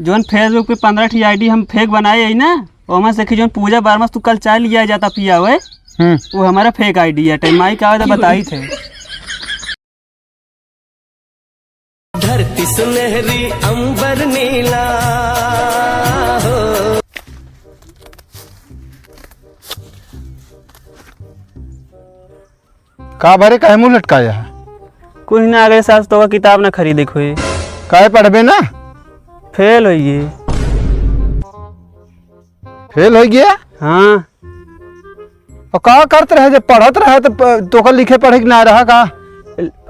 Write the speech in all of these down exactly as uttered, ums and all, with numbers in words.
जौन Facebook पे पन्द्रह ठी ID हम fake बनाए हई ना, ओमा से कि जौन पूजा वर्मा से तू कल चाय लिया जाता पिया हुए, हम्म। वो हमारा fake ID है। टाइम माई का आवे तो बताई थे। धरती सुनहरी अंबर नीला हो। का बारे काहे मुंह लटकाया है? कुछ ना, अगले साल से तोका किताब ना खरीदे के होई। काहे पढ़बे ना? फेल होइए। फेल होइ गया? हाँ। और का करत रहे जब पढ़त रहे तो प-, तोका लिखे पढ़े के ना रहा का?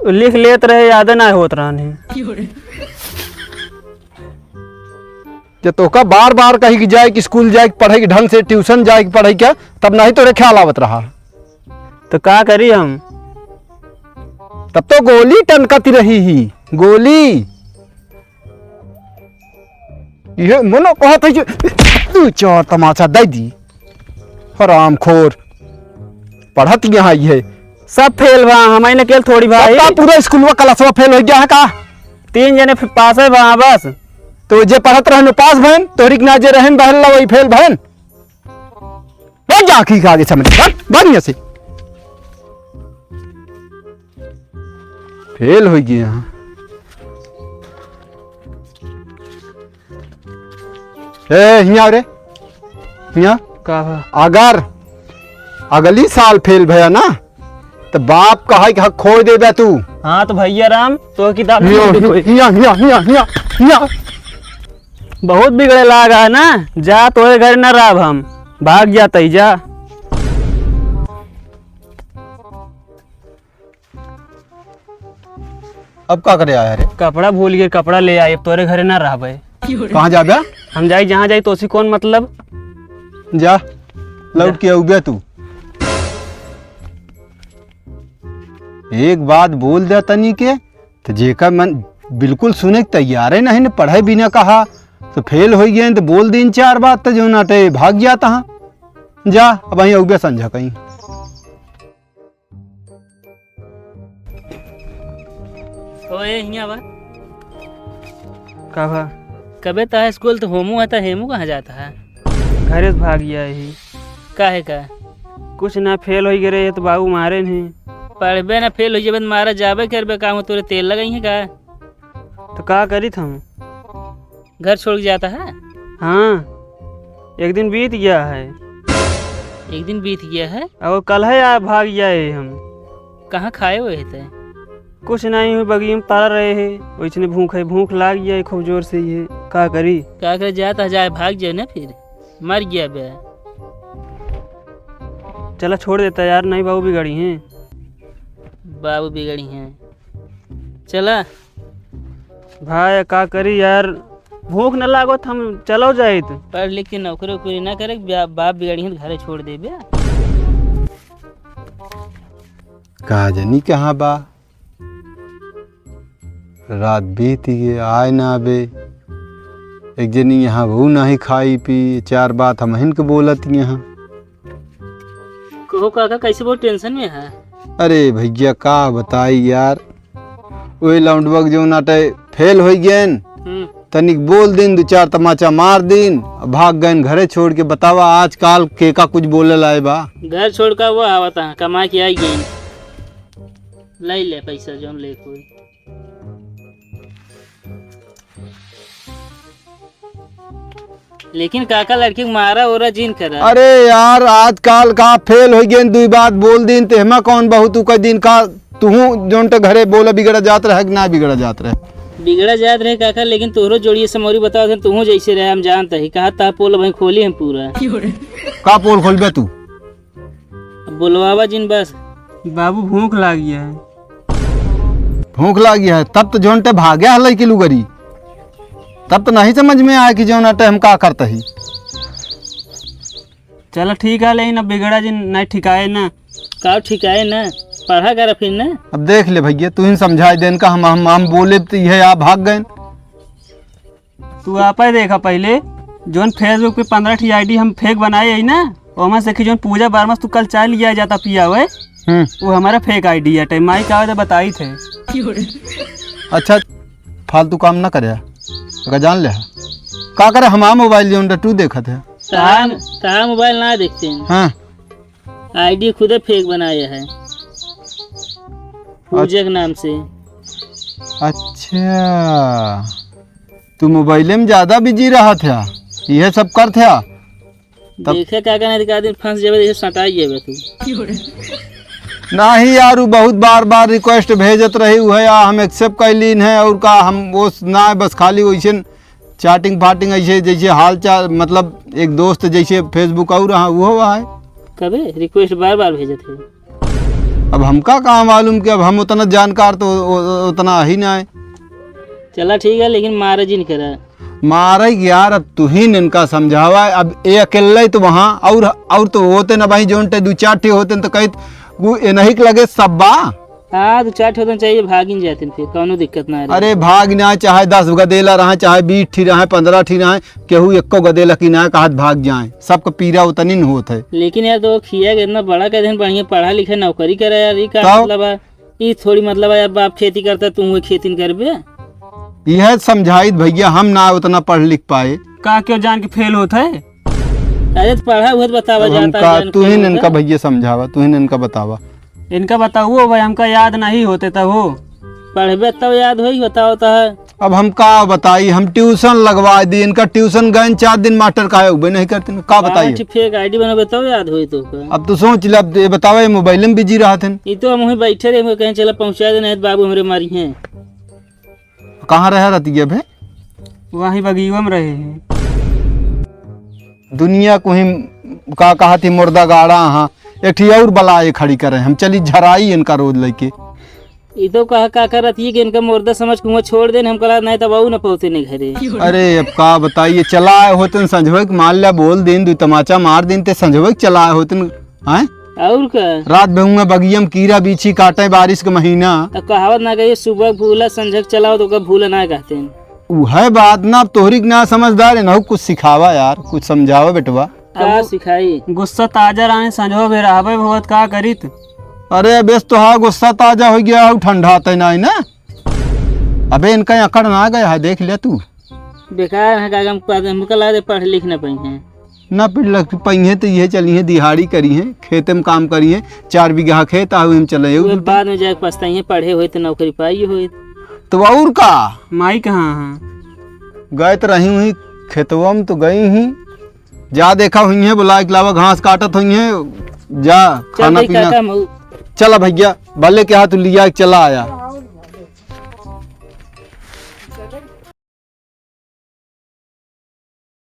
लिख लेत रहे, यादे ना होत रहन है। जब तोका बार बार कही कि जाए कि स्कूल जाए कि पढ़े के ढंग से, ट्यूशन जाए कि पढ़े के, तब नहीं तोरे ख्याल आवत रहा। तो का करी हम? तब तो गोली टनकत रही ही, गोली। ये मनो कहत है कि दू चार तमाचा दे दी। हरामखोर। पढ़त यहाँ ही है। सब फेल बा, हमही न केल थोड़ी भाई। तब पूरा स्कूलवा क्लासवा फेल हो गया है का? तीन जने फे-, पास है बा बस। तो जे पढ़त रहन पास भन, तोहरी के ना जे रहन बहन ला वही फेल भन। भाग जा आँखी के आगे से, भाग, भाग यहाँ से। फेल हो गए यहाँ। ए, हियाँ रे, हियाँ। का बा? अगर अगली साल फेल भया ना, तो बाप कहा कि हक खोए देबे तू। हाँ, तो भैया राम, तो किताब हियाँ, नहीं कोई। हियाँ, हियाँ, हियाँ, हियाँ, हियाँ। बहुत बिगड़े लागा है ना, जा तोरे घर न रहब हम, भाग जा तई जा। अब का करे आया रे? कपड़ा भूल गए, कपड़ा ले आए, अब तोरे घरे ना रहबे। कहाँ जाबे? हम जाई जहाँ जाई, तोसी कौन मतलब? जा, लौट जा। के अउबे तू। एक बात बोल दे तनी के, तो जेकर मन बिल्कुल सुने के तैयार है नहीं, न पढ़े बिना कहा, तो फेल हो गए, तो बोल दीन चार बात, तो जो नाटे भाग जाता हाँ। जा, अब वहीं अउबे संझा कहीं। ओए, हियाँ बा। का बा? कबे त स्कूल त होमू है, त हेमू कहाँ जाता है? घरे से भाग गया है। काहे का? कुछ ना, फेल होई गए रहे, तो बाबू मारे नहीं। पढ़बे ना, फेल होई जबे, मारा जाबे करबे, का हम तोरे तेल लगाई है का? तो का करी हम? घर छोड़ के जाता है? हाँ, एक दिन बीत गया है। एक दिन बीत गया है? और कल है यार, भाग गया है हम। कहाँ खाए हुए थे? कुछ नहीं, हुई बगिया में तारा रहे है, वैसने भूख है, भूख लाग गया है खूब जोर से, ये का करी? का करे, जाता जाए, भाग जाए ना फिर, मर गया बे। चला छोड़ देता यार, नहीं बाबू बिगड़ी हैं। बाबू बिगड़ी हैं, चला। भाई, का करी यार, भूख न लागत, हम चलो जाइत। पढ़ लिख के नौकरी वोकरी ना करे, बा-, बाप बिगड़ी है तो घरे छोड़ देबे। का जानी कहाँ बा, रात बीत गए, आए ना आबे। एक जनी यहाँ बहू नहीं खाई पी, चार बात हमहिन के बोलत यहाँ। कहो काका, कैसे बहुत टेंशन में है? अरे भैया, का बताई यार, वही लौंडवा के जौन आटे फेल होई गएन, हम्म। तनिक बोल दिन, दो चार तमाचा मार दिन, अब भाग गएन घरे छोड़ के। बतावा, आजकल के का कुछ बोले लाए बा? घर छोड़ का वो आवत है, कमा के आई गई। ले ले पैसा जौन ले कोई। लेकिन काका, लड़की के मारा ओरा जिन करा। अरे यार, आजकल का फेल हो गए, दुई बात बोल दिन, तेहमा कौन बहुत तू कह दिन का, तुहू जोन ते घरे बोला बिगड़ा जात रहे कि ना बिगड़ा जात रहे? बिगड़ा जात रहे काका, लेकिन तोहरो जोड़िए समौरी बताओ थे, तुहू जैसे रहे हम जानते ही। कहा था पोल भाई खोली हम पूरा। का पोल खोलबे तू? अब बोलवावा जिन बस। बाबू, भूख लागी है। भूख लागी है? तब तो जोन ते भाग्या हलै कि लुगरी। तब तो नहीं समझ में आए कि जोन अटे हम का करता ही। चलो ठीक है, लेकिन अब बिगड़ा जिन नहीं ठिकाए ना। का ठिकाए ना, पढ़ा कर फिर ना। अब देख ले भैया, तू ही समझाई देन का, हम, हम, हम बोले तो यह आप भाग गए। तू आपे देखा पहिले, जौन Facebook पे पन्द्रह ठी ID हम fake बनाए हई ना, ओमा से कि जौन पूजा वर्मा से तू कल चाय लिया जाता पिया हुए, हम्म। वो हमारा fake ID है, टाइम माई का आवे तो बताई थे। अच्छा, फालतू काम ना करे, अगर जान ले। का करे, हमार मोबाइल जौन रटू देखत है। तहार, तहार मोबाइल ना देखते हैं। हाँ। आईडी खुदे फेक बनाया है पूजा के नाम से। अच्छा, तू मोबाइले में ज्यादा बिजी रहत है, यह सब करत है। तब देखे का कहना, एक आदमी फंस जावे, जैसे सटाई जावे तू। नहीं यार, उ बहुत बार बार रिक्वेस्ट भेजत रही, उहे आ हम एक्सेप्ट कर लीन है। और का, हम वो ना, बस खाली वैसे चैटिंग फाटिंग ऐसे, जैसे हाल चाल, मतलब एक दोस्त जैसे फेसबुक और रहा, वो है। कबे रिक्वेस्ट बार बार भेजत है? अब हमका का मालूम कि अब हम उतना जानकार तो उ-, उ-, उतना ही ना है। चला ठीक है, लेकिन मारे जिन करा। मारे यार, अब तू ही इनका समझावा। अब ये अकेले तो वहाँ और, और तो होते ना भाई, जोन टे दो चार ठे होते न तो कहित वो ये नहीं के लगे सब बा। हाँ, दो चार ठे होते चाहिए, भागिन जाते फिर, कौनो दिक्कत ना रहे। अरे भाग ना, चाहे दस गदेला रहा, चाहे बीस ठी रहा, पन्द्रह ठी रहा, केहू एक्को गदेला की ना कहत भाग जाए, सबको पीरा उतनी न होत है। लेकिन यार, तो खिया के इतना बड़ा कर देन, बढ़िया पढ़ा लिखा नौकरी करे यार, ये का तब? मतलब है? ई थोड़ी मतलब है यार, बाप खेती करता, तू वही खेती न करबे। यह समझाइत भैया, हम ना उतना पढ़ लिख पाए। का क्यों जान के फेल होत है? अरे तो पढ़ा हुआ तो बतावा अब हम जाता का, जान तू ही फेल इनका होता। भैया समझावा, तू ही इनका बतावा। इनका बताओ भाई, हमका याद नहीं होते तब हो। पढ़बे तब याद होई, बताओ तो है। अब हम का बताई, हम ट्यूशन लगवा दी इनका, ट्यूशन गए चार दिन मास्टर काहे उबे नहीं करते, का बताइए? फेक आईडी बनावे तब याद होई तो का? अब तू सोच ले, अब ये बतावा, ये मोबाइल में बिजी रहत हैं। ये तो हम वहीं बैठे रहे, कहीं चला पहुँचा देना है, बाबू हमरे मारी हैं। कहाँ रहे रहती है बे? वहीं बगीवा में रहे हैं। दुनिया को ही का कहा थी, मुर्दा गाड़ा, हाँ, एक ठी और बलाए खड़ी करे, हम चली झराई इनका रोज लेके। ई तो कहा का करत ही कि इनका मुर्दा समझ के हुआं छोड़ देन, हम कहा नहीं तब आऊ न पहुँचे ने घरे। अरे अब का बताइए, चला आए होते न संझवे के, मान लिया बोल दिन, दो तमाचा मार दिन ते संझवे के चला आए होते न, हैं? और का? रात भर हुआं बगिया में कीड़ा बीछी काटे बारिश के महीना। तो कहावत ना कहिए, सुबह भूला संझक चलाओ तो ओका भूला ना कहते हैं। उहे बात ना, अब तोहरी के ना समझदार है, ना कुछ सिखावा यार, कुछ समझावा बेटवा। का सिखाई? गुस्सा ताजा रहे, संझो भी रहबे भगवत का करित। अरे बेस तो हाँ, गुस्सा ताजा हो गया, अब ठंडा आते ना है ना। अबे इनका अकड़ ना गया है, देख ले तू। बेकार है का, हम, हमका लगा दे पढ़ लिख ना पाई हैं। ना पढ़ लिख पाई हैं तो ये चली हैं दिहाड़ी करी हैं, खेते में काम करी हैं, चार बीघा खेत आवे हम चले वो उधर। बाद में जाके पछताई हैं, पढ़े हुए तो नौकरी पाई हुई। तो और का? माई कहाँ है? गए तो रही हुई खेतवा में तो गई ही, जा देखा हुई है, बुला के लावा, घास काटत हुई है, जा चल खाना भाई पीना। काका, मऊ। चला भैया, भले के हाथ लिया के चला आया।